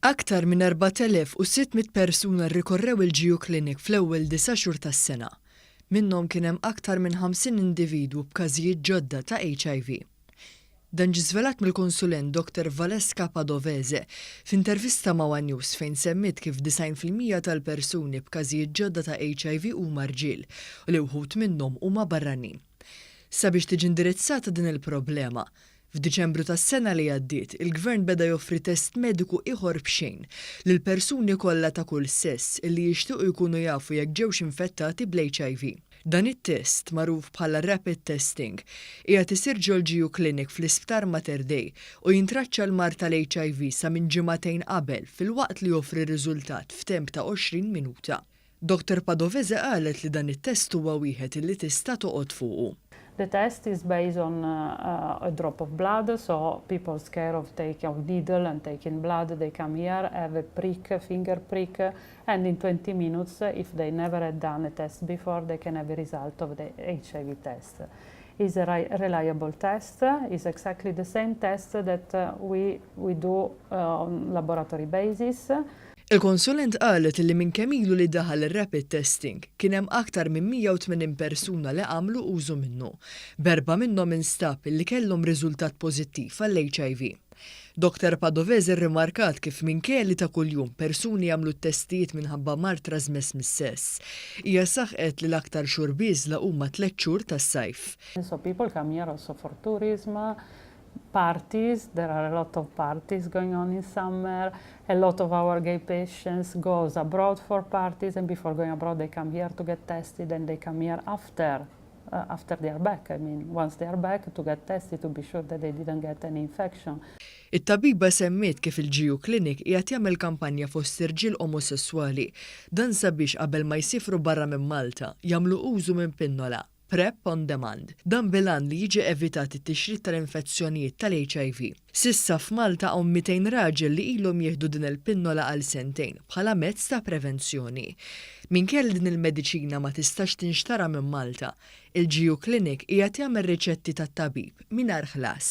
Aktar minn 4,600 persuna rrikorrew il-GU Clinic fl-ewwel 9 xhur tas-sena. Minnhom kien hemm aktar minn 50 individwu b'każijiet ġodda ta' HIV. Dan ġie żvelat mill-konsulent Dr. Valeska Padovese f'intervista ma' One News fejn semmiet kif 90% tal-persuni b'każijiet ġodda ta' HIV huma rġiel u li wħud minnhom huma barranin. Sabiex tiġi indirizzata din il-problema, f'Diċembru tas-sena li għaddiet, il-Gvern beda joffri test mediku ieħor b'xejn lil persuni kollha ta' kull sess illi jixtiequ jkunu jafu jekk ġewx infettati bl-HIV. Dan it-test, magħruf bħala rapid testing, qiegħed isir ġol-GU Clinic fl-Isptar Mater Dei u jintraċċa l-mard tal-HIV sa minn ġimagħtejn qabel filwaqt li joffri riżultat f'temp ta' 20 minuta. Dr. Padovese qalet li dan it-test huwa wieħed illi tista' toqgħod fuqu. The test is based on a drop of blood, so people scared of taking of needle and taking blood, they come here, have a prick, a finger prick, and in 20 minutes, if they never had done a test before, they can have a result of the HIV test. It's a reliable test, it's exactly the same test that we do on laboratory basis. Il-konsulent qalet li minn kemm ilu li daħal ir-rapid testing kien hemm aktar minn 180 persuna li għamlu użu minnu. B'erbgħa minnhom instab li kellhom riżultat pożittiv għall-HIV. Dr. Padovese rrimarkat kif minkejja li ta' kuljum persuni jagħmlu testijiet minħabba mard trasmess mis-sess. Hija saħqet li l-aktar xhur bieżla huma 3 xhur tas-sajf. So people come here also for tourism, parties. There are a lot of parties going on in summer. A lot of our gay patients goes abroad for parties, and before going abroad, they come here to get tested, and they come here after they are back. I mean, once they are back, to get tested to be sure that they didn't get any infection. It-tabiba semmiet kif il-GU Clinic qiegħed jagħmel kampanja fost irġiel omosessuali dan sabiex qabel ma jsifru barra minn Malta jagħmlu użu minn pinnola PrEP on demand. Dan bil-għan li jiġi evitat it-tixrid tal-infezzjonijiet tal-HIV. S'issa f'Malta hawn 200 raġel li ilhom jieħdu din il-pinnola għal sentejn bħala mezz ta' prevenzjoni. Minkejja li din il-mediċina ma tistax tinxtara minn Malta, il-GU Clinic qiegħed jagħmel riċetti tat-tabib mingħajr ħlas.